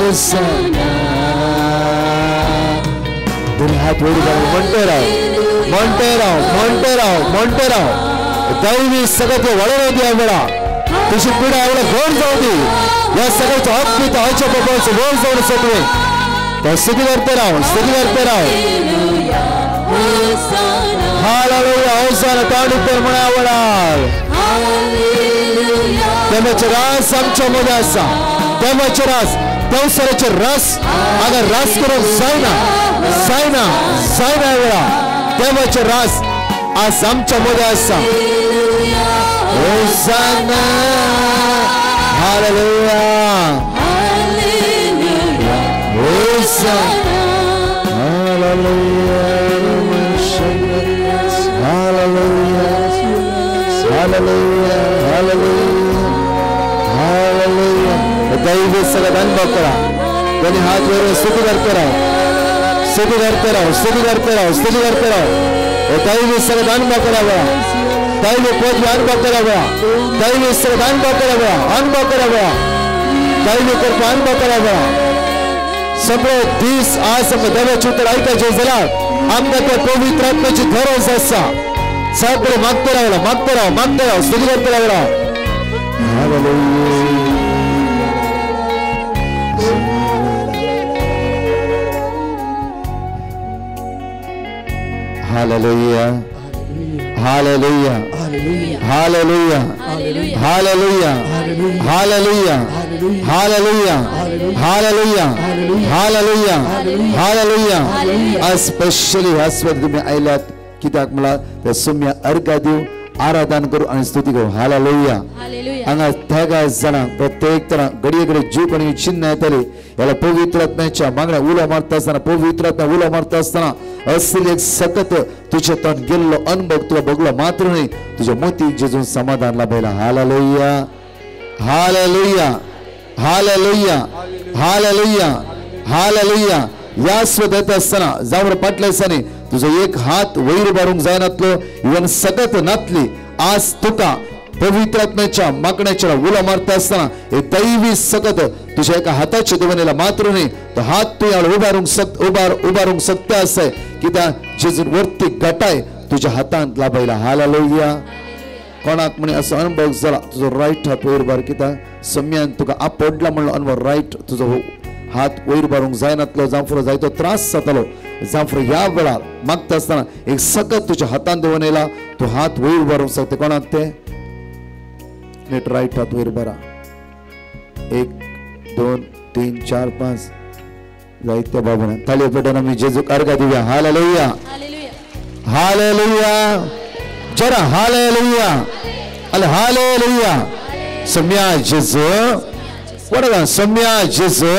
होसाना. दोन्ही हात वयर उबारून म्हणते राव, म्हणते राव, म्हणते राव, म्हणते राव. दैवी सगळं ते वळण द्या वेळा, तुझी पिढा एवढं गोड जाऊ दे. या सगळ्याच्या हक्क आयच्या बाबाचं गोड जाऊन सगळे तर स्तुती करते राव, स्तुती करते राव. हालेलुया, होसाना. ताणून म्हणा आवडाल. देवाचे रास आमच्या मध्ये आसा. देवाचे रास, देवसराचे रस अगर रास करून जायना, जायना, जायना वेळा. देवाचे रास आज आमच्या मध्ये आसा. Hosanna, hallelujah, hosanna, hallelujah, hallelujah, hallelujah, hallelujah, hallelujah. दैवी सगळं अनुभव करा. दोन्ही हात वर स्तुती करते राव, स्तुती करते राव, स्तुती करते राव, स्तुती करते राव. दैवी सगळं अनुभव करा वेळा, दैवी पदवी अनुभव करा वेळा, दैवी सगळं अनुभव करा वेळा, अनुभव करा वेळा, दैवी कृपा अनुभव करा वेळा. सगळे दीस आज देवाचे उतर ऐकायचे जाल्यार आमकां त्या पवित्र आत्म्याची गरज आसा. सगळे मागते रावला, मागते राव, मागते राव, स्तुती करते रावला. Hallelujah, hallelujah, hallelujah, hallelujah, hallelujah, hallelujah, hallelujah, hallelujah, hallelujah. आज स्पेशली ह्या स्वत तुम्ही आयल्यात कित्याक म्हणल्यार त्या सुम्या अर्घा दिवं, आराधन करू आनी स्तुती करू. हालेलुया. हांगा तेगा जाणांक प्रत्येक तरा घडये घडये जीव कोणी चिन्ह येतली. ह्याला पवित्र आत्म्याच्या मागण्या उलो मारता आसतना, पवित्र आत्म्या उलो मारता आसतना असली एक सकत तुझ्या तोंड गेल्लो अनुभव तुका भोगलो मात्र न्हय, तुझ्या मोतीक जेजून समाधान लाभयला. Hallelujah, hallelujah, hallelujah, hallelujah, hallelujah. ह्या स्वत येता आसतना जावं फाटल्या दिसांनी तुजो एक हात वयर उबारूंक जायनातलो, इवन सकत नातली. आज तुका पवित्र आत्म्याच्या मागण्याच्या उलो मारता आसतना हे दैवी सकत तुझ्या एका हाताच्या देवनेला मात्र न्हय, तो हात तूं उबारूंक शक उबारूंक शकता आसय. कित्याक जेजून वरती गटाय तुझ्या हातांत लाभयला. हालेलुया. कोणाक म्हणे असो अनुभव जाला तुजो रायट हात वयर उबार, कित्याक सम्यान तुका आपडला म्हणलो अनुभव. रायट तुजो हात वयर उबारूंक जायनातलो, जांफुरो जायतो त्रास जातालो. जांफुरो ह्या वेळार मागता आसतना एक सकत तुझ्या हातांत देवन येयला, तूं हात वयर उबारूंक शकता. कोणाक ते नीट रायट हात वयर उबारा. 1 2 3 4 5 जायत्या बाबांना ताळयो पेटोवन आमी जेजूक अर्घा दिवया. हालेलुया, हालेलुया, जरा हालेलुया, हालेलुया. सम्या जेजू, वडगां सम्या जेजू,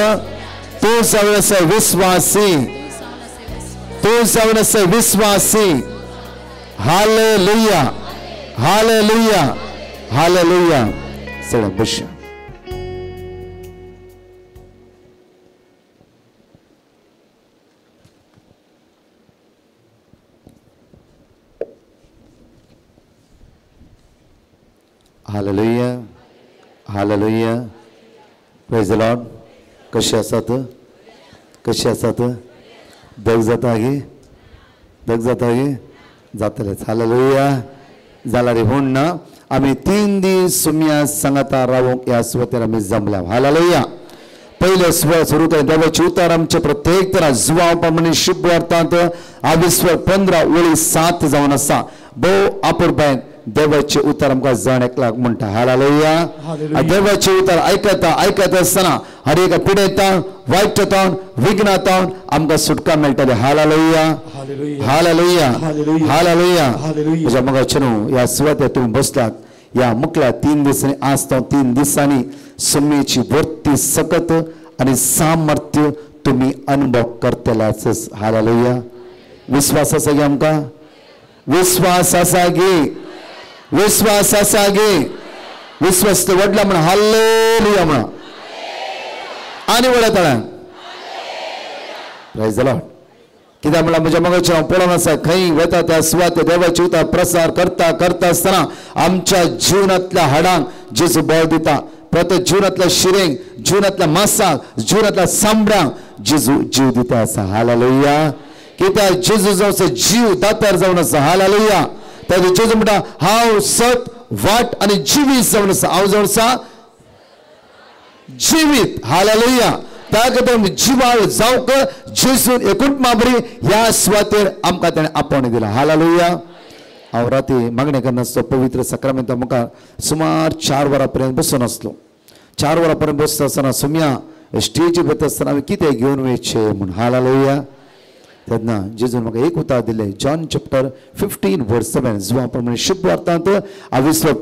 तूं जावन आसा विस्वासी, तूं जावन आसा विस्वासी. Hallelujah, hallelujah, hallelujah. सगळ्या बशा. Hallelujah, hallelujah. Praise the Lord. कशे आसात? कशे आसात? दग जाता गे? दग जाता गे? जातलेच. हालेलुया. जाल्यार म्हूण ना आमी 3 दीस सुम्या सांगाता रावंक ह्या सुवातेर आमी जमल्या. हालेलुया. पयले सुवात सुरू केलें देवाचे उतर आमचे प्रत्येक तरा जुवाव प्रमाणे शुभ वार्तांत आविस्वर 15 ओळी 7 जावन आसा. भोव आपुरबायन देवाचे उतर आमकां जण एकल्याक म्हणटा. हालेलुया. देवाचे उतर आयकता आयकत आसतना हर एका पिडेतावन, वायटतावन, विघ्नातावन आमकां सुटका मेळटली. Hallelujah, hallelujah, hallelujah. म्हज्या मोगाचे न्हू ह्या सुवातेर तुमी बसलात ह्या मुखल्या 3 दिसांनी, आज तो 3 दिसांनी सुम्मेची भरती सकत आनी सामर्थ्य तुमी अनुभव करतल्याच. हालेलुया. विस्वास आसा गे आमकां? विस्वास आसा गे? विस्वास आसा गे? विस्वास व्हडला म्हणा हालेलुया म्हणा आनी व्हडा तळ्यान. Praise the Lord. कित्याक म्हणल्यार म्हज्या मोगाचें हांव पळोवन आसा खंय वता त्या सुवाते देवाचे उतर प्रसार करता करता आसतना आमच्या जिवनांतल्या हाडांक जेजू बळ दिता. प्रत्येक जिवनांतल्या शिरेंक, जिवनांतल्या मासाक, जिवनांतल्या सांबड्यांक जेजू जीव दिता आसा. हालेलुया. कित्याक जेजू जावन जीव दातार जावन आसा. हालेलुया. त्या जेजू म्हणटा हांव सत, वाट आनी जिवीत जावन आसा. हांव जावन आसा जिवीत. हालेलुया. त्या खातीर जिवाळ जावंक जेजून एकूच माबरी ह्या सुवातेर आमकां ताणें आपोवणें दिलां. हालेलुया. हांव राती मागणें करनासलो पवित्र साक्रामेंता मुखार सुमार 4 वरां पर्यंत बसून आसलो. 4 वरां पर्यंत बसता आसतना सुमया स्टेजीर वता आसतना हांवें कितें घेवन वयचें म्हूण. हालेलुया. तेन्ना जेजून म्हाका एक उतर दिलें. जॉन चॅप्टर 15 वर्स 7 जुवा प्रमाणे शुभ वार्तांत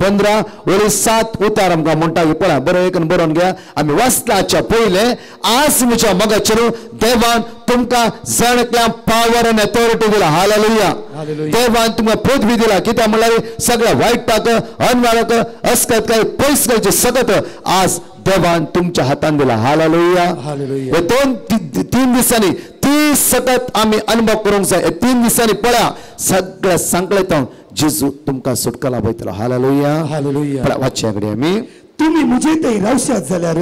15 7 उतार आमकां म्हणटा की पळय बरें एक बरोवन घ्या. आमी वाचलाच्या पयलें आज म्हज्या मोगाचेर देवान तुमकां जण एकल्या पावर आनी अथॉरिटी दिला. हालेलुया. देवान तुमकां पदवी दिला. कित्याक म्हणल्यार सगळ्या वायटाक, अनवाळाक, अस्कत काय पयस करचे सगळं आज देवान तुमच्या हातान दिला. हालेलुया. हे 2-3 दिसांनी ती सतत आमी अनुभव करूंक जाय. 3 दिसांनी पळया सगळ्या सांकळेंत जेजू तुमकां सुटका लाभयतलो. हालेलुया. हालेलुया. पळया वाचया कडेन आमी. तुमी म्हजे थंय रावशात जाल्यार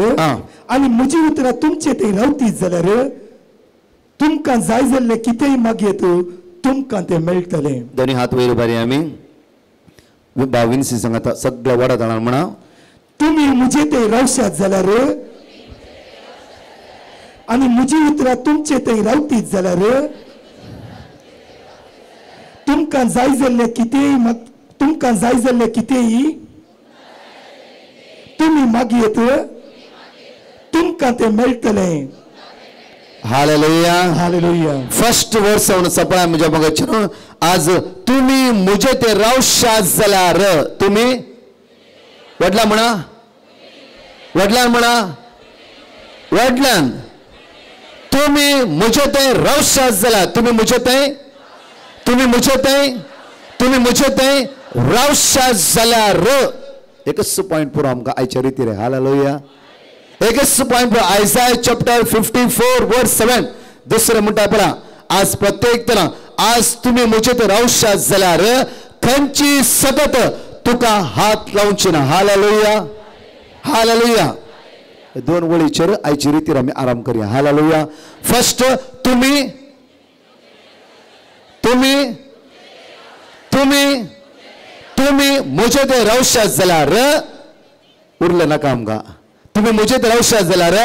आनी म्हजी उतरां तुमचे थंय रावतीत जाल्यार तुमकां जाय जाल्लें कितेंय मागयत तुमकां तें मेळटलें. दोनी हात वयर उबारी आमी. भाव विन्सी सांगता सगळ्या वडा जाणां म्हणा तुमी म्हजे थंय रावशात जाल्यार आनी म्हजी उतरां तुमचे थंय रावतीत जाल्यार तुमकां जाय जाल्लें कितेंय तुमकां जाय जाल्लें कितेंय तुमी मागयत तुमकां तें मेळटलें. हालेलुया. हालेलुया. फर्स्ट वर्स सपळा म्हज्या मोगाचेर आज तुमी म्हजे ते रावशात जाल्यार तुमी व्हडला म्हणा, व्हडल्यान म्हणा, व्हडल्यान तुमी म्हजे ते रावशात जाल्यार तुमी म्हजे ते, तुमी म्हजे ते, तुमी म्हजे ते रावशात जाल्यार. एकच पॉयंट पुरो आमकां आयच्या रितीर. हालेलुया. एकच पॉयंट पुरो. आयजाय चॅप्टर 54 वर्स 7 दुसरें म्हणटा पळया आज प्रत्येक तरा आज तुमी म्हजे ते रावशात जाल्यार खंयची सगत तुका हात लावची ना. हालेलुया. हालेलुया. 2 वळीचेर आयची रितीर आमी आराम करूया. हालेलुया. फर्स्ट तुमी तुमी तुमी तुमी म्हजे ते रावशात जाल्यार उरलें नाका आमकां. तुमी म्हजे ते रावशात जाल्यार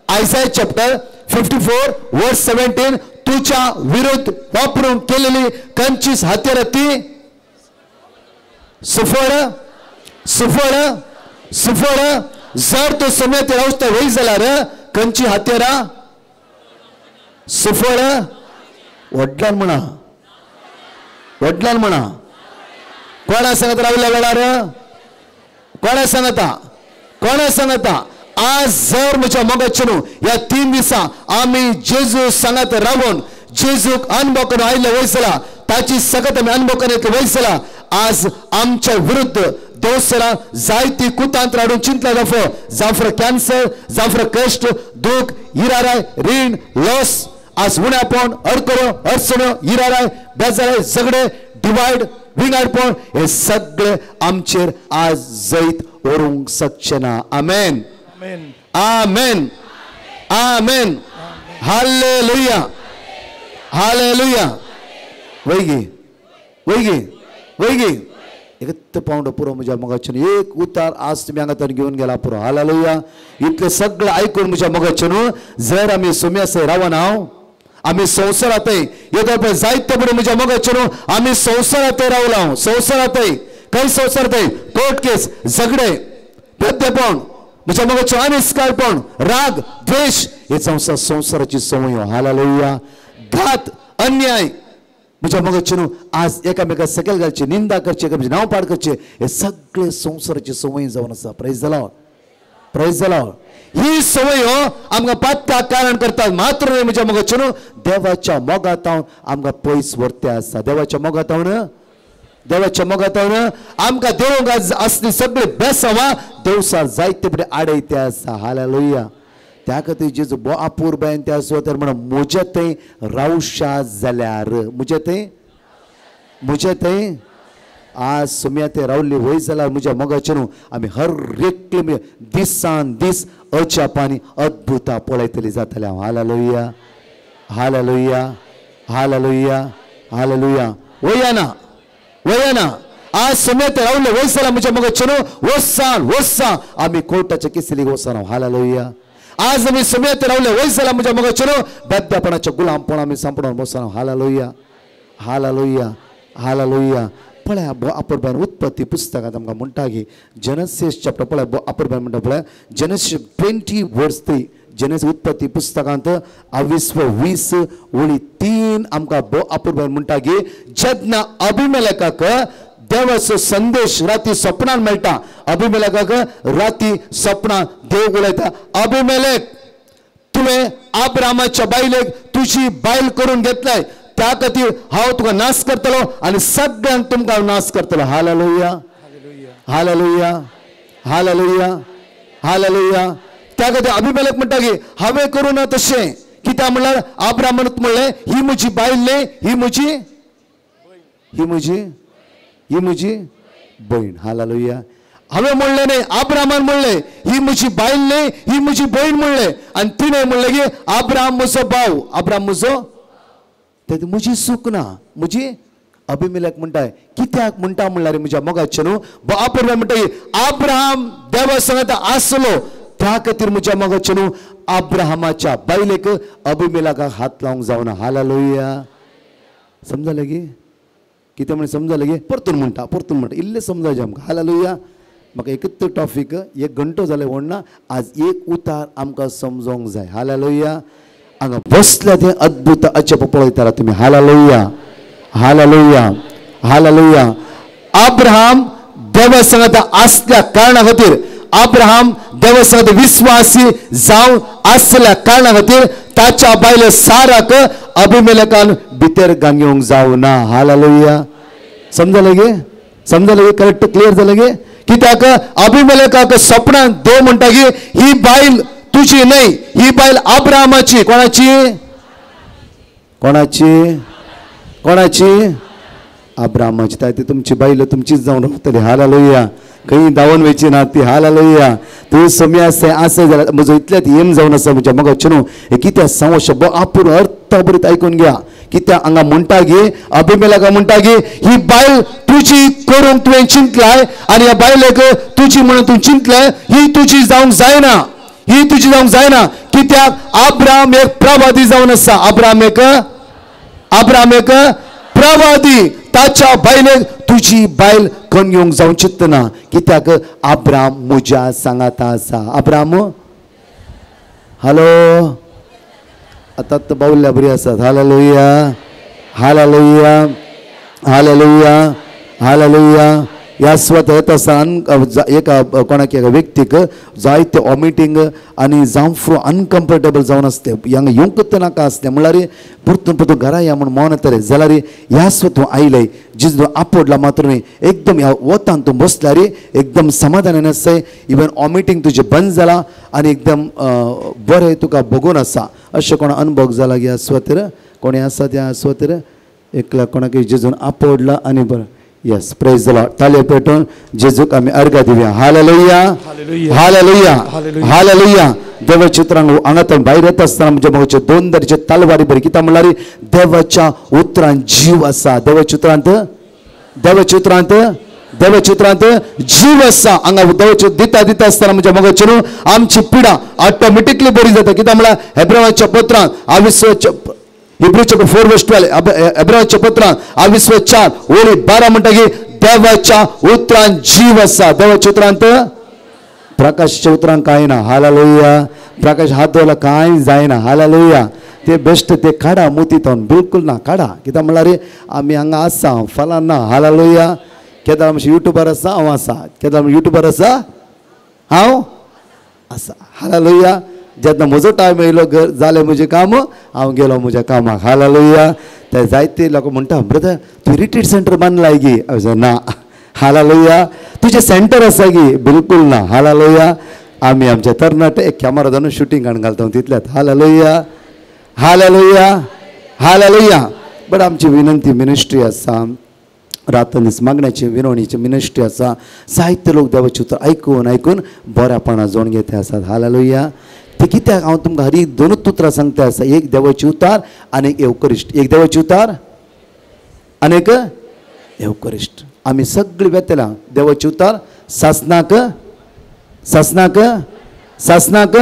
आयजाय चॅप्टर 54 वर्स 17 तुज्या विरुद्ध वापरून केलेली खंयचीच हत्यारां ती सुफळ सुफळ सुफळ. जर तो समय रावता वय जाल्यार खंयची हत्यारां सुफळ. व्हडल्यान म्हणा, व्हडल्यान म्हणा. कोणा सांगत रावल्या वेळार? कोणा सांगता? कोणा सांगता? आज जर म्हज्या मोगाचेर ह्या 3 दिसां आमी जेजू सांगत रावून जेजूक अनुभव करून आयिल्ले वयसला ताची सगत आमी अनुभव करून येतले वयसला आज आमच्या विरुद्ध दोसरा जायती कुतांत्र हाडून चिंतला जाफो जाफर कॅन्सर, जाफर कश्ट, दूख, इराराय, रीण, लॉस, आज उण्यापण, अडकरो, अडचण्यो, इराराय, बेजाराय, झगडे, डिवायड, विंगाडपण हे सगळे आमचेर आज जैत व्हरूंक शकचे ना. आमेन. आमेन. आमेन. हालेलुया. हालेलुया. वैगी वैगी वैगी एकत पावंडो पुरो म्हज्या मोगाचेर. एक उतार आज तुमी हांगा तर घेवन गेला पुरो. हालेलुया. इतलें सगळें आयकून म्हज्या मोगाचेर जर आमी सोम्यासय रावना हांव आमी संवसारांतय येता पळय जायते बरें म्हज्या मोगाचेर आमी संवसारांतय रावला. संवसारांतय खंय संवसारांतय कोर्ट केस, झगडे, प्रत्येपण म्हज्या मोगाचेर अनिस्कारपण, राग, द्वेश हे संवसार संवसाराची संवय. हालेलुया. घात, अन्याय म्हज्या मोगाचेर आज एकामेका सकयल घालचे, निंदा करचे, एकामेकाचें नांव पाड करचे हे सगळे संवसाराची संवय जावन आसा. Praise the Lord. Praise the Lord. ही संवय आमकां पातकाक कारण करतात. मात्र न्हय म्हज्या मोगाचेर देवाच्या मोगांत आमकां पयस व्हरते आसा. देवाच्या मोगांत, देवाच्या मोगांत आमकां देवूंक आसली सगळी बेसांवां देवसार जायते बरे आडयते आसा. हालेलुया. त्या खातीर जेजू अपुरबायेन त्या सुवातेर म्हणून म्हजे थंय रावशा जाल्यार, म्हजे थंय, म्हजे थंय आज सुम्या ते रावल्ली वय जाल्यार म्हज्या मोगाचें न्हू आमी हर एकले दिसान दीस अजापांनी अद्भुतां पळयतली जातले. Hallelujah hallelujah hallelujah hallelujah. वया ना वया ना. आज सुम्या ते रावले वय जाल्यार म्हज्या मोगाचें न्हू वसान वसान आमी कोर्टाच्या केसीक वचना. हालेलुया. आज आमी सुम्या ते रावले वय जाल्यार म्हज्या मोगाचें न्हू बेद्यापणाच्या गुलामपण आमी सांपडून बसना. Hallelujah hallelujah hallelujah. पळय अपुरबायन उत्पत्ती पुस्तकांत आमकां म्हणटा की जेनेसीस चॅप्टर पळय अपुरबायन म्हणटा पळय जेनेसीस 20 वर्स 3 जेनेसीस उत्पत्ती पुस्तकांत 20 ओळी 3 आमकां अपुरबायन म्हणटा की जेन्ना अभिमेलेकाक देवाचो संदेश राती सपनान मेळटा. अभिमेलेकाक राती सपनान देव उलयता, अभिमेलेक तुवें अब्रामाच्या बायलेक तुजी बायल करून घेतलाय, त्या खातीर हांव तुका नाश करतलो आनी सगळ्यांक तुमकां नाश करतलो. Hallelujah hallelujah hallelujah hallelujah. त्या खातीर अभिमेलेक म्हणटा की हांवें करूं ना तशें. कित्याक म्हणल्यार अब्रामान म्हणलें ही म्हजी बायल न्ही, ही म्हजी ही म्हजी ही म्हजी भयण. हालेलुया. हांवें म्हणलें न्ही, अब्रामान म्हणलें ही म्हजी बायल न्ही, ही म्हजी भयण म्हणलें. आनी तिणें म्हणलें की अब्राम म्हजो भाव, अब्राम म्हजो, तें म्हजी चूक ना म्हजी. अभिमेलेक म्हणटा कित्याक म्हणटा म्हणल्यार म्हज्या मोगाचें न्हू अब्राम म्हणटा की अब्राम देवा सांगता आसलो, त्या खातीर म्हज्या मोगाचें न्हू अब्राहमाच्या बायलेक अभिमेलेकाक हात लावंक जावना. हालेलुया. समजलें की कितें म्हण समजलें की? परतून म्हणटा परतून म्हणटा इल्लें समजायचें आमकां. हालेलुया. म्हाका एकच टॉपीक एक घंटो जालें म्हणना, आज एक उतार आमकां समजोंक जाय. हालेलुया. हांगा बसल्या तें अद्भुत अजाप पळयताला तुमी. Hallelujah hallelujah hallelujah. अब्राहम देवा सांगता आसल्या कारणा खातीर, अब्राहम देवा सांगता विस्वासी जावन आसल्या कारणा खातीर ताच्या बायले साराक अभिमेलेकान भितर गांगेवंक जावना. हालेलुया. समजलें गे? समजलें गे? करेक्ट क्लियर जालें गे? कित्याक अभिमेलेकाक सपनान देव म्हणटा की ही बायल तुजी न्हय, ही बायल अब्रामाची. कोणाची? कोणाची? कोणाची? अब्रामाची. ती तुमची बायल तुमचीच जावन रावतली. हालेलुया. खंय धांवन वयची ना ती. हालेलुया. तूं समी आसा आसा जाल्यार म्हजो इतल्यात येम जावन आसा म्हज्या मोगाचें न्हू. हें कित्याक सांगू शब्द आपूर्ण अर्थभरीत आयकून घ्या. कित्याक हांगा म्हणटा की अभिमेलेका म्हणटा की ही बायल तुजी करूंक तुवें चिंतलाय आनी ह्या बायलेक तुजी म्हणून तूं चिंतलाय, ही तुजी जावंक जायना, ही तुजी जावंक जायना. कित्याक अब्राम एक प्रवादी जावन आसा. अब्राम एक, अब्राम एक प्रवादी, ताच्या बायलेक तुजी बायल करून घेवंक जावंक चिंतना. कित्याक अब्राम म्हज्या सांगाता आसा. अब्राम हॅलो आतां बावल्या बरी आसात. Hallelujah hallelujah hallelujah hallelujah. ह्या स्वता येता आसतना एका कोणाक एका व्यक्तीक जायते वॉमिटींग आनी जावं अनकम्फर्टेबल जावन आसते, हांगा येवंकच नाका आसलें म्हणल्यार परतून परतून घरा या म्हूण मन येतलें जाल्यार ह्या स्वता तूं आयलें जिज तूं आपोडला मात्र न्ही, एकदम ह्या वतान तूं बसल्यार एकदम समाधानान आसताय. इवन वॉमिटींग तुजें बंद जालां आनी एकदम बरें तुका भोगून आसा. अशें कोण अनुभव जाला ह्या स्वतर? कोणी आसा त्या स्वतर एकला कोणाक जेजून आपोडला आनी बरें? Yes, praise the Lord. ताळयो पेटोवन जेजूक आमी अर्घा दिवया. Hallelujah hallelujah hallelujah. देवाच्या उतरांक हांगा भायर येता आसतना म्हज्या मोगाचे दोन दरचे तलवारी बरी. कित्याक म्हणल्यार देवाच्या उतरांत जीव आसा. देवाच्या उतरांत, देवाच्या उतरांत, देवाच्या उतरांत जीव आसा. हांगा देवाचे दिता दिता आसतना म्हज्या मोगाचे न्हू आमची पिडा ऑटोमेटिकली बरी जाता. कित्याक म्हणल्यार हेब्रावाच्या पत्रांत आविस्वाच्या हिब्रू चॅप्टर 4 वर्स 12, एब्रावाच्या पत्रांत 4 ओळी 12 म्हणटा की देवाच्या उतरांत जीव आसा. देवाच्या उतरांत, प्रकाशाच्या उतरांत कांय ना. हालेलुया. प्रकाश हात धुवला कांय जायना. हालेलुया. ते बेश्ट ते काडा मुतींत बिलकुल ना काडा. कित्याक म्हणल्यार आमी हांगा आसा फलां ना. हालेलुया. केदार आमचे युट्यूबार आसा हांव आसा, केदार युट्यूबार आसा हांव आसा. हालेलुया. जेन्ना म्हजो टायम येयलो जालें म्हजें काम, हांव गेलो म्हज्या कामाक. हालेलुया. ते जायते लोक म्हणटा ब्रदर तूं रिट्रीट सेंटर बांदलाय गी? हांवें ना. हालेलुया. तुजें सेंटर आसा गी? बिलकुल ना. हालेलुया. आमी आमचे तरणाटे एक कॅमेरा धरून शुटींग काडून घालता तितल्यात. Hallelujah hallelujah hallelujah. बट आमची विनंती मिनिस्ट्री आसा, रात दीस मागण्याची विनवणीची मिनिस्ट्री आसा. जायते लोक देवाचें उतर आयकून आयकून बऱ्यापणां जोड घेते आसात. हालेलुया. ते कित्याक हांव तुमकां हर एक दोनूच उतरां सांगता आसा, एक देवाची उतार आनी एक एवकरिश्ट. एक देवाची उतार आनी एक एवकरिश्ट. आमी सगळीं वेतल्या देवाची उतार सासनाक सासनाक सासनाक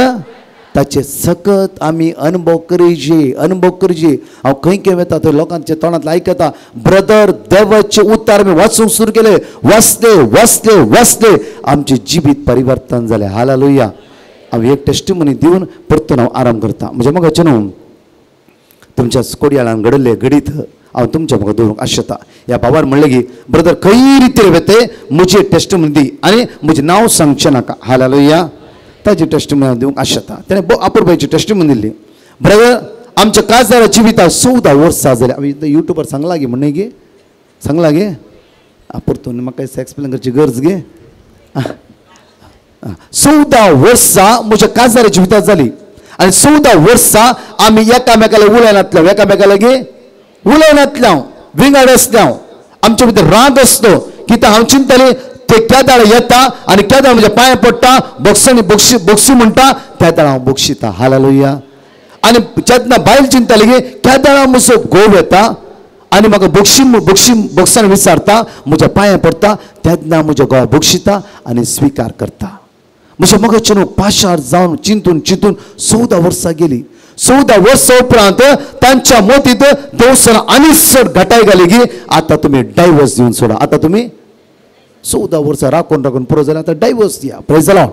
ताचे सकत आमी अनुभव करचे, अनुभव करचे. हांव खंय खंय वता थंय लोकांच्या तोंडांतलें आयकता, ब्रदर देवाचे उतार आमी वाचूंक सुरू केले, वाचले वाचले वाचले, आमचें जिवीत परिवर्तन जालें. हालेलुया. हांव एक टेस्टिमनी दिवन परतून हांव आराम करता. म्हज्या मोगाचें न्हू तुमच्या कोडयाळान घडिल्लें घडीत हांव तुमच्या मुखार दवरूंक आशेता. ह्या बाबान म्हणलें की ब्रदर खंय रितीर वेते म्हजी टेस्टिमनी दी आनी म्हजें नांव सांगचें नाका. हालेलुया. ताजी टेस्टिमनी हांव दिवंक आशेता. तेणें अपुरबायची टेस्टिमनी दिली. ब्रदर आमच्या काजारा जिविताक 14 वर्सां जालीं. हांवें युट्यूबार सांगलां गे म्हणलें गे, सांगलां गे, परतून म्हाका एक्सप्लेन करची गरज गे. 14 वर्सां म्हज्या काजारा जिविताक जाली आनी 14 वर्सां आमी एकामेकाला उलयनातले, एकामेका लागीं उलयनातले, विंगड आसले, आमचे भितर राग आसलो. कित्याक हांव चिंततालें ते केदाळ येता आनी केदाळ म्हज्या पांय पडटा, बोक्सांनी बोक्षी बोक्षी म्हणटा, त्या दाळ हांव बोक्षिता. हालेलुया. आनी जेन्ना बायल चिंतताली की केदाळ म्हजो घोव येता आनी म्हाका बोक्षी बोक्षी बोक्सान विचारता, म्हज्या पांयां पडटा, तेन्ना म्हज्या घोवा बोक्षिता आनी स्विकार करता. म्हज्या मोगाचें न्हू पाशार जावन चिंतून चिंतून 14 वर्सां गेली. 14 वर्सां उपरांत तांच्या मोतीत देवसन आनी चड घटाय घाली की आतां तुमी डायवर्स दिवन सोडा. आतां तुमी 14 वर्सां राखून राखून पुरो जाल्यार आतां डायवर्स दिया. Praise the Lord.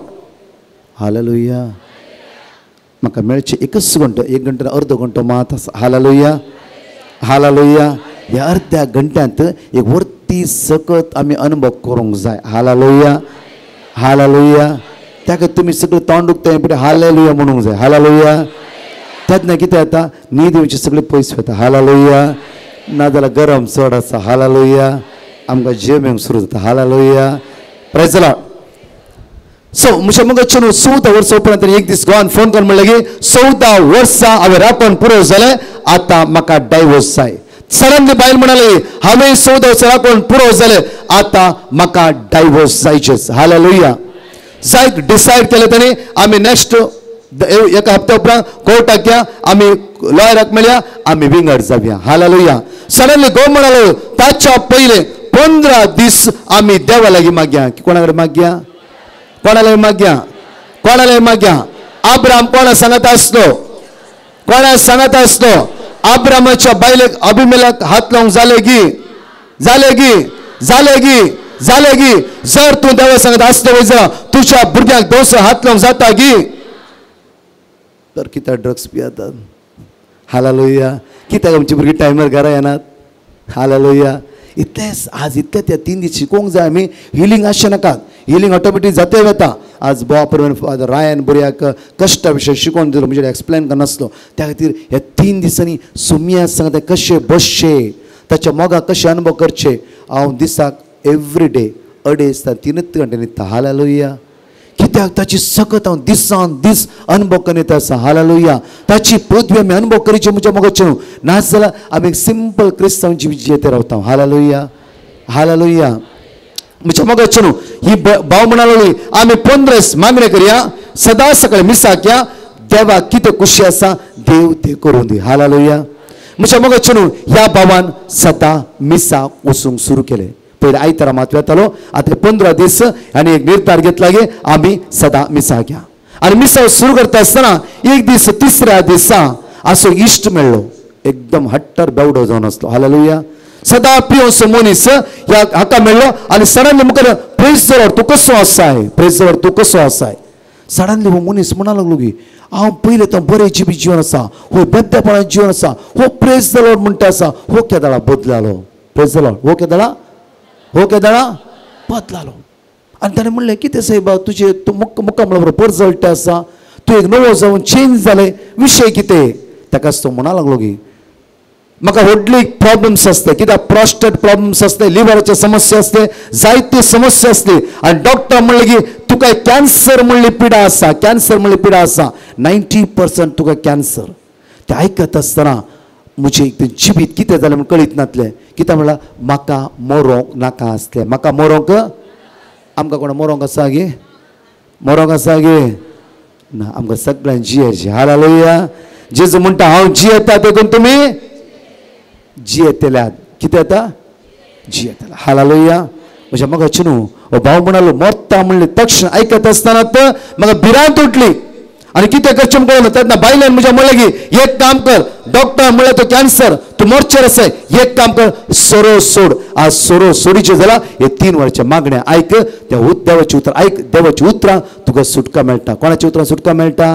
Hallelujah. म्हाका मेळचें एकच घंटो, एक घंटो अर्दो घंटो मात आसा. हालेलुया. हालेलुया. ह्या अर्द्या घंट्यांत एक वर्ती सकत आमी अनुभव करूंक जाय. हालेलुया. हालेलुया. ताका तुमी सगळें तोंड उक्तें पळय हालेलुया म्हणूंक जाय. हालेलुया. तेन्ना कितें जाता, न्हीद येवची सगळी पयस वता. हालेलुया. नाजाल्यार गरम चड आसा. हालेलुया. आमकां जेम येवंक सुरू जाता. Hallelujah. Praise the Lord. So म्हज्या मोगाचें न्हू 14 वर्सां उपरांत एक दीस गोवान फोन करून म्हणलें की 14 वर्सां हांवें राखून पुरो जालें, आतां म्हाका डायवर्स जाय. सडनली बायल म्हणाली हांवें 14 वर्सां राखून पुरो जालें, आतां म्हाका डायवर्स जायचेच. हालेलुया. जायत डिसायड केलें ताणें आमी नेक्स्ट एका हप्त्या उपरांत कोर्टाक या, आमी लॉयराक मेळया, आमी विंगड जावया. हालेलुया. सडनली घोव म्हणालो ताच्या पयलें 15 दीस आमी देवा लागीं मागया. कोणा कडेन मागया? कोणा लागीं मागया? कोणा लागीं मागया? आब्राम कोणा सांगत आसलो? कोणा सांगत आसलो? आब्रामाच्या बायलेक अभिमेलाक हात लावंक जालें गी? जालें गी? जालें गी? जालें गी? जर तूं देवा सांगत आसलो वयजा तुज्या भुरग्यांक दोस हात लावंक जाता गी? तर कित्याक ड्रग्स पियेतात? हालेलुया. कित्याक आमची भुरगीं टायमार घरा येनात? हालेलुया. इतलेंच आज इतलें त्या 3 दीस शिकोवंक जाय आमी. हिलींग आसचें नाकात, हिलींग ऑटोमॅटीक जाते वता. आज बोवा परमेन फादर रायन भुरग्याक कश्टा विशय शिकोवन दिलो, म्हणजे एक्सप्लेन करनासलो. त्या खातीर ह्या 3 दिसांनी सुमिया सांगता कशें बसचें, ताच्या मोगाक कशें अनुभव करचे. हांव दिसाक एवरी डे 2.5 ते 3 घंटे न्हिदता. हालेलुया. कित्याक ताची सकत हांव दिसान दीस अनुभव करीत आसा. हालेलुया. ताची पदवी आमी अनुभव करची म्हज्या मोगाचें न्हू. नाजाल्यार आमी एक सिंपल क्रिस्तांव जिवीत जियेत रावता. हालेलुया. हालेलुया. म्हज्या मोगाचें न्हू ही भाव म्हणाली आमी 15 मागणें करया, सदां सकाळीं मिसाक या, देवाक कितें खुशी आसा देव तें करूं दी. हालेलुया. म्हज्या मोगाचें न्हू ह्या भावान सदां मिसाक वचूंक सुरू केलें. पयलीं आयतारा मात वेतालो, आतां 15 दीस आनी एक निर्धार घेतला की आमी सदां मिसाक या. आनी मिसाव सुरू करता आसतना एक दीस तिसऱ्या दिसा असो इश्ट मेळ्ळो, एकदम हट्टर बेवडो जावन आसलो. हालेलुया. सदां पियोसो मनीस ह्या हाका मेळ्ळो आनी सडनली मुखार प्रेज the Lord तूं कसो आसाय, प्रेज the Lord तूं कसो आसाय. सडनली हो मनीस म्हणा लागलो की हांव पयलें तो बरें जिवीत जीवन आसा, हो बेद्देपणाचें जीवन आसा, हो प्रेज the Lord म्हणटा आसा, हो केदाळा बदलालो. प्रेज the Lord. हो केदाळा, हो केदाळा बदलालो. आनी ताणें म्हणलें कितें सायबा तुजें तूं मुक्का म्हणल्यार परजळटा आसा, तूं एक नवो जावन चेंज जालें, विशय कितें? ताकाच तो म्हणा लागलो की म्हाका व्हडली प्रॉब्लम्स आसले, कित्याक प्रोस्टेट प्रॉब्लम्स आसले, लिवराचे समस्या आसले, जायती समस्या आसली. आनी डॉक्टर म्हणलें की तुका कॅन्सर म्हणली पिडा आसा, कॅन्सर म्हणली पिडा आसा, 90% तुका कॅन्सर. ते आयकत आसतना म्हजें एक जिवीत कितें जालें म्हूण कळीत नातलें. कितें म्हणल्यार म्हाका मरोंक नाका आसलें. म्हाका मरोंक, आमकां कोणा मरोंक आसा गे? मरोंक आसा गे? ना, आमकां सगळ्यांक जियेचें. हालेलुया. जेजू म्हणटा हांव जियेता देखून तुमी जियेतल्यात. कितें येता? जियेतल्या. हालेलुया. म्हज्या मोगाचे न्हू, हो भाव म्हणालो मरता म्हणलें तक्षण आयकत आसतना म्हाका भिरांत उठली आनी कितें करचें म्हूण कळना. तेन्ना बायल्यान म्हज्या म्हणलें की एक काम कर, डॉक्टर म्हणल्यार तो कॅन्सर, तूं मोर्चेर आसाय, एक काम कर, सोरो सोड. आज सोरो सोडीचें जाल्यार हे 3 वरांचें मागणें आयक, त्या देवाचें उतर आयक, देवाची उतरां तुका सुटका मेळटा. कोणाच्या उतरां सुटका मेळटा?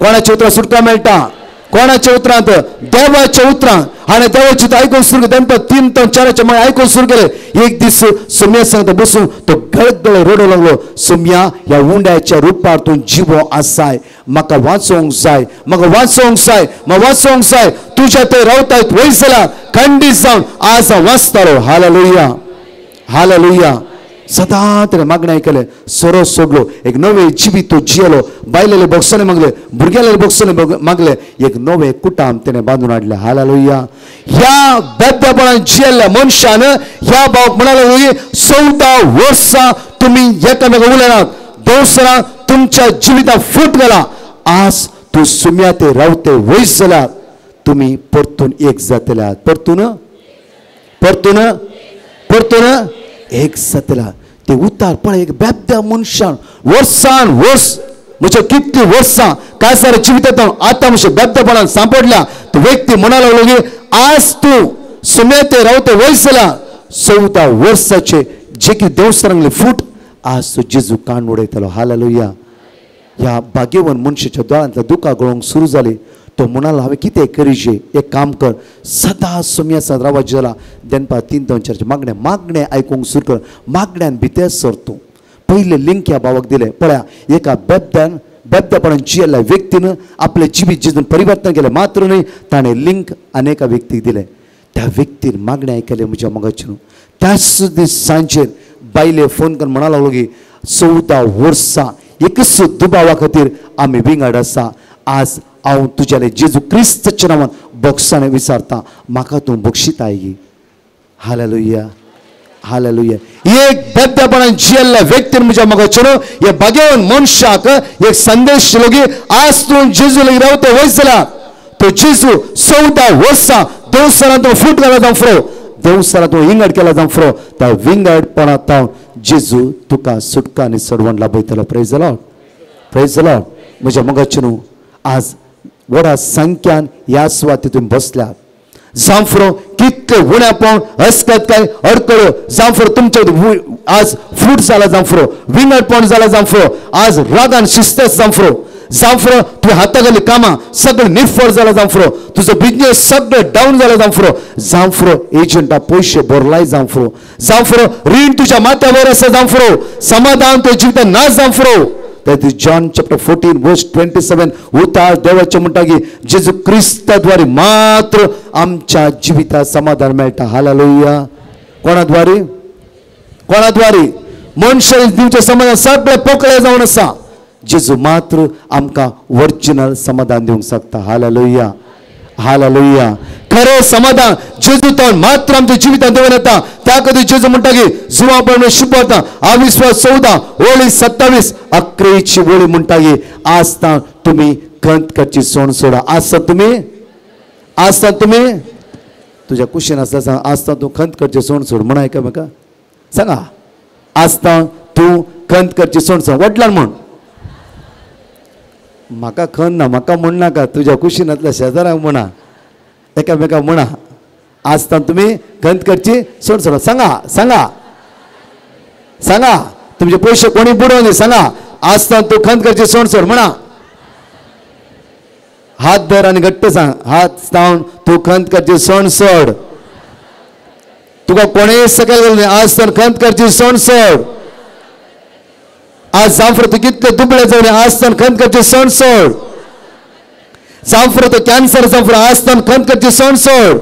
कोणाच्या उतरां सुटका मेळटा? कोणाच्या उतरांत? देवाच्या उतरां. आनी देवाची उतरां आयकून सुरू केलें. 3 ते 4 मागीर आयकून सुरू केलें. एक दीस सोम्या सांगता बसून तो गळगळ रडूं लागलो. सोम्या, ह्या उंड्याच्या रुपार तूं जिवो आसाय, म्हाका वाचोवंक जाय, म्हाका वाचोवंक जाय, म्हाका वाचोवंक जाय. तुज्या थंय रावताय वयस जाल्या खंडीत जावन आज हांव वाचतालो. Hallelujah, hallelujah. सदां ताणें मागणें आयकलें, सोरो सोडलो, एक नवें जिवीत तो जियेलो. बायलेले बोक्सांनी मागलें, भुरग्याले बोक्सांनी मागलें, एक नवें कुटाम ताणें बांदून हाडलें. हालेलुया. ह्या बेद्यापणान जियेल्ल्या मनशान ह्या भावाक म्हणालो, 14 वर्सां तुमी एकामेका उलयनात, दोसरां तुमच्या जिवितांत फूट घाला. आज तूं सुम्या ते रावते वयस जाल्यार तुमी परतून एक जातल्यात. परतून परतून परतून एक जातल्या. ते उतार पळय, एक बेबद्या मनशान वर्सान वर्स, म्हणजे कितली वर्सां काजार जिवितांत आतां म्हणजे बेबद्यापणान सांपडल्या. तो व्यक्ती म्हणा लागलो की आज तूं सुमेते रावते वयस जाल्या 14 वर्साचे जे की देवसरांगले फूट आज तो जेजू कान उडयतालो. हालेलुया. ह्या भाग्यवन मनशाच्या दोळ्यांतल्या दुकां गळोवंक सुरू जाली. तो म्हणालो हांवें कितें करीचे, एक काम कर, सदां सोम्या साद रावाचें जाला दनपार 3 ते 4 मागणें मागणें आयकूंक सुरू कर. मागण्यान भितर सर तूं. पयलें लिंक ह्या भावाक दिलें. पळया, एका बेबद्यान बेबद्यापणान जियेल्ल्या व्यक्तीन आपलें जिवीत जितून परिवर्तन केलें मात्र न्हय, ताणें लिंक आनी एका व्यक्तीक दिलें. त्या व्यक्तीन मागणें आयकलें म्हज्या मोगाचें न्हू. त्याच दीस सांजेर बायले फोन करून म्हणा लागलो की 14 वर्सां एकच दुबावा खातीर आमी विंगड आसा. आज हांव तुज्याले जेजू क्रिस्ताच्या नांवान बोक्साणें विचारता, म्हाका तूं बक्षिताय गी. Hallelujah, hallelujah. एक बेबद्यापणान जियेल्ल्या व्यक्तीन म्हज्या मोगाचें न्हू हे भाग्यवान मनशाक एक संदेश दिलो की आज तूं जेजू लागीं रावता वयस जाल्यार तो जेजू 14 वर्सां देवसरांत तूं फूट घाला जावं, देवसरांत तूं विंगड केला जावं, त्या विंगडपणांत जेजू तुका सुटका आनी सडवण लाभयतलो. Praise the Lord, praise the Lord. म्हज्या मोगाचें न्हू, आज व्हडा संख्यान ह्या सुवातेर तुमी बसल्यात. जांफरो कितले उण्यापण हसकत काय अडकळ्यो, जांफरो तुमचे आज फूट जाला, जांफरो विंगडपण जाला, जांफरो आज रागान शिस्त, जांफरो जांफरो तुवें हाता घाली कामां सगळें निफळ जाला, जांफरो तुजो बिजनेस सगळें डावन जाला, जांफरो जांफरो एजंटा पयशे भरलाय, जांफरो जांफरो रीण तुज्या माथ्या वयर आसा, जांफरो समाधान तुज्या जिवितांत ना, जांफरो. That is John chapter 14 verse 27. उतार देवाचें म्हणटा की जेजू क्रिस्ताद्वारे मात्र आमच्या जिवितांत समाधान मेळटा. हालेलुया. कोणाद्वारे? कोणाद्वारे? मनशान दिवचें समाधान सगळें पोकळें जावन आसा. जेजू मात्र आमकां ओरिजिनल समाधान दिवंक शकता. Hallelujah, hallelujah. खरें समाधान जेजू तो मात्र आमच्या जिवितांत देवन येता. त्या खातीर जेजू म्हणटा की जुवा प्रमाणे शिकवता अविश्वास 14 ओळी 27 अकरेची ओळी म्हणटा की आज तुमी खंत करची सोण सोडा. आज तुमी, आज तुमी तुज्या कुशीन आसता सांग, आज तूं खंत करची सोण सोड म्हणा एकामेका सांगा. आज तूं खंत करची सोण सोड वडल्यान म्हण. म्हाका खंत ना, म्हाका म्हण नाका, तुज्या कुशीनांतल्या शेजाराक म्हणा, एकामेका म्हणा. आज तुमी खंत करची सोड सोडा. सांगा सांगा सांगा, तुमचे पयशे कोणी बुडोवं न्ही. सांगा, आज तूं खंत करची सोड सोड म्हणा. हात धर आनी घट्ट सांग, हात लावन तूं खंत करची सोड सोड. तुका कोणेय सकयल घालूं न्ही. आज तर खंत करची सोड सोड. आज जांफरो तूं कितले दुबळे जावन, आज तर खंत करची सोड सोड. जांफरो तो कॅन्सर जांफरो, आज तर खंत करची सोड सोड.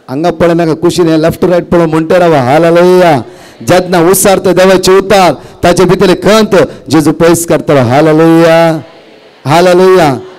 हांगा पळय नाका, कुशीन लेफ्ट रायट पळोवन म्हणटा रावा. हालेलुया. जेन्ना उसार तो देवाचे उतार ताचे भितर खंत जेजू पयस करतलो. Hallelujah, hallelujah.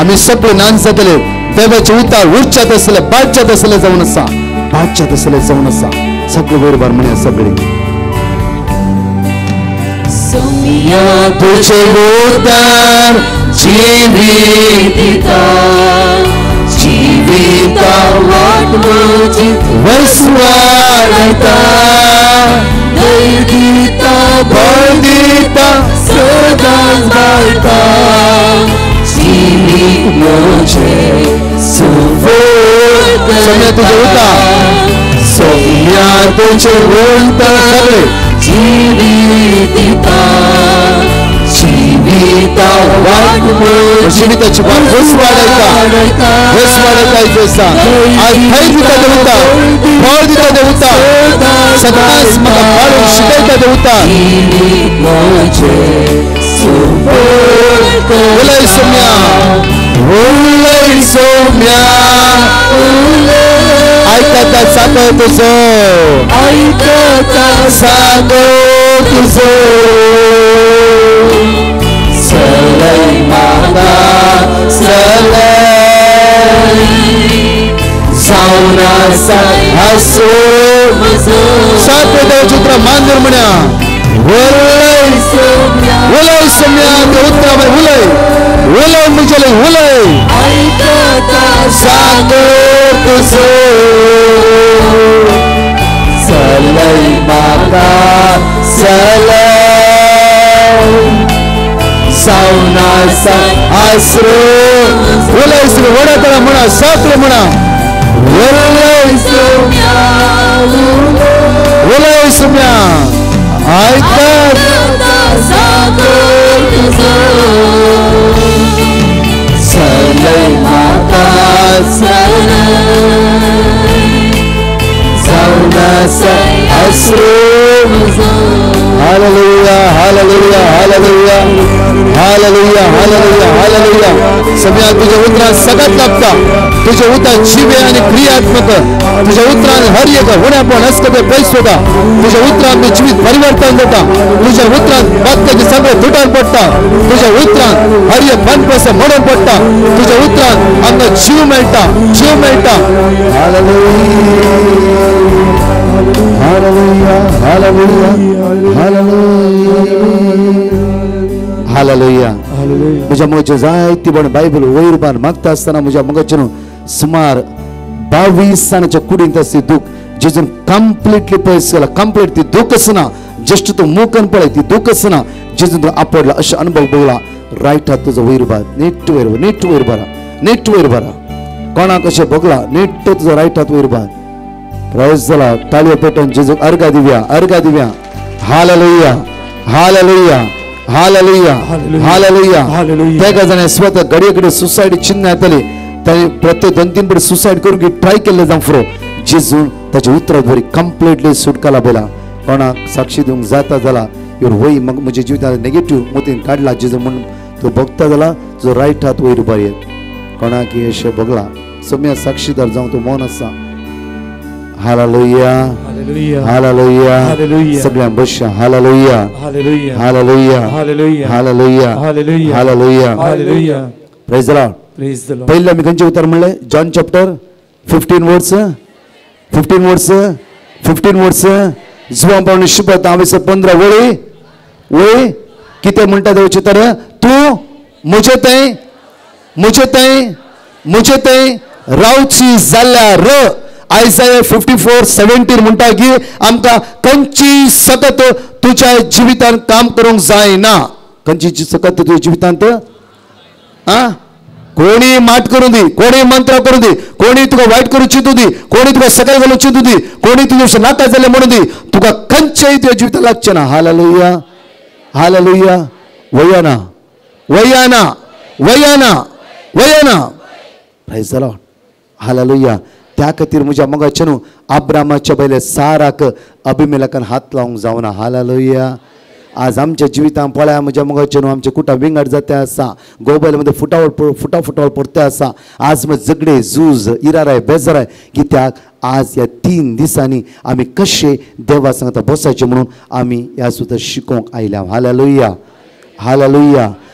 आमी सगळे नान जातले. देवाचे उतार उरच्यात आसले बादच्यात आसले जावन आसा, बादच्यात आसले जावन आसा. सगळे बरोबर म्हणया सगळे. सोम्या तुझे उतार जिवीत दिता, जिविता वाट म्हजी वसवाडयता, धैर्य दिता बळ दिता सदांच बाळता, जिवीत म्हजें सुफळ सोम्या तुझे उतार, सोम्या तुझे उतार जिवीत दिता, जिविता वाट जिविताची वाट वसवाडयता, वसवाडयता जेसा. आज धैर्य दिता देवता, बळ दिता देवता, सदांच म्हाका पाळून शिकयता देवता. उलय सोम्या, उलय सोम्या, आयकता सागो तुजो, आयकता सागो तुजो, सलय म्हाका सलय, जावन आसा आसो म्हजो. सात देवाचें उतरां मानून म्हणया. उलय सोम्या, उलय सोम्या, त्या उतरां उलय, उलय म्हजें उलय, आयकता सागो तुजो, सलय म्हाका सलय, जावन आसा आसरो. उलय सगळे वडातला म्हणा, सगळे म्हणा. उलय सोम्या, उलय सोम्या, आयकता सागो तुजो, सलय म्हाका सलय, जावन आसा आसरो म्हजो. Hallelujah, hallelujah, hallelujah, hallelujah, hallelujah, hallelujah. सम्या तुझ्या उतरान सगळ्यात लागता, तुझ्या उतरान जिवे आणि क्रियात्मक, तुझ्या उतरान हर एक होण्यापण हसकते पैस होता, तुझ्या उतरान मी जीवित परिवर्तन जाता, तुझ्या उतरान बातकाचे सगळे तुटान पडटा, तुझ्या उतरान हर एक मनपस मोडून पडटा, तुझ्या उतरान आमकां जीव मेळटा, जीव मेळटा. Hallelujah, hallelujah, hallelujah, hallelujah. म्हज्या मोगाचे जायती पण बायबल वयर बार मागता आसतना म्हज्या मोगाचे सुमार 22 जाणाच्या कुडींत आसली दूख जेजून कंप्लिटली पयस केला. कंप्लीट ती दूख आसना, जस्ट तूं मुखान पळय ती दूख आसना, जेजून तुका आपडला अशें अनुभव भोगला. रायट हात तुजो वयर बार, नीट वयर, नीट वयर बारा, नीट वयर बारा. कोणाक अशें भोगला, नीट तुजो रायट हात वयर बार. प्रायस जाला. ताळयो पेटोवन जेजूक अर्घा दिवया, अर्घा दिवया. Hallelujah, hallelujah, hallelujah, hallelujah. तेका जाणें स्वता घडये कडेन सुसायड चिन्ह येतली, ताणें प्रत्येक 2-3 पडे सुसायड करूंक ट्राय केल्लें जावं फुरो, जेजून ताच्या उतरां बरी कंप्लिटली सुटका लाभयला. कोणाक साक्षी दिवंक जाता जाला your वय म्हज्या जिवितांत नेगेटीव मोतीन काडला जेजू म्हूण तूं भोगता जाला, तुजो रायट हात वयर उबार येत. कोणाक अशें भोगला, सम्या साक्षीदार जावं तूं मौन आसा. Hallelujah, hallelujah. सगळ्यांक बसया. Hallelujah, hallelujah, hallelujah, hallelujah, hallelujah. Praise the Lord. पयलीं आमी खंयचें उतर म्हणलें? John chapter 15 words, 15 words, 15 words. जुवां पावणे शिपत हांवें 15 वळी वळी कितें म्हणटा देवचें तर, तूं म्हजे थंय, म्हजे थंय, म्हजे थंय रावची जाल्यार. आयजाया 54:17 म्हणटा की आमकां खंयची सकत तुज्या जिवितांत काम करूंक जायना. खंयची सकत तुज्या जिवितांत? आ कोणी माट करूं दी, कोणी मंत्र करूं दी, कोणी तुका वायट करूं चिंतू दी, कोणी तुका सकयल घालूं चिंतू दी, कोणी तुज्या नाका जालें म्हणूं दी, तुका खंयचेय तुज्या जिवितांत लागचें ना. Hallelujah, hallelujah. वयाना, वयाना, वयाना, वयाना. Praise the Lord. Hallelujah. त्या खातीर म्हज्या मोगाचे न्हू आब्रामाच्या पयले साराक अभिमेलकान हात लावंक जावना. हालेलुया. आज आमच्या जिवितांत पळया म्हज्या मोगाचे न्हू आमचे कुटां विंगड जाते आसा, गोबैल मध्ये फुटावळ फुटाफुटावळ पडते आसा. आज मग झगडे झूज इराराय बेजाराय कित्याक आज ह्या 3 दिसांनी आमी कशे देवा सांगता बसायचे म्हणून आमी ह्या सुद्दां शिकोवंक आयल्या. Hallelujah, hallelujah.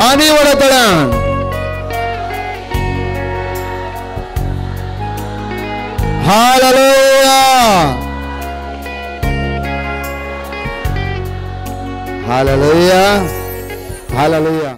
आनी व्हडा तळ्यान. Hallelujah hallelujah hallelujah.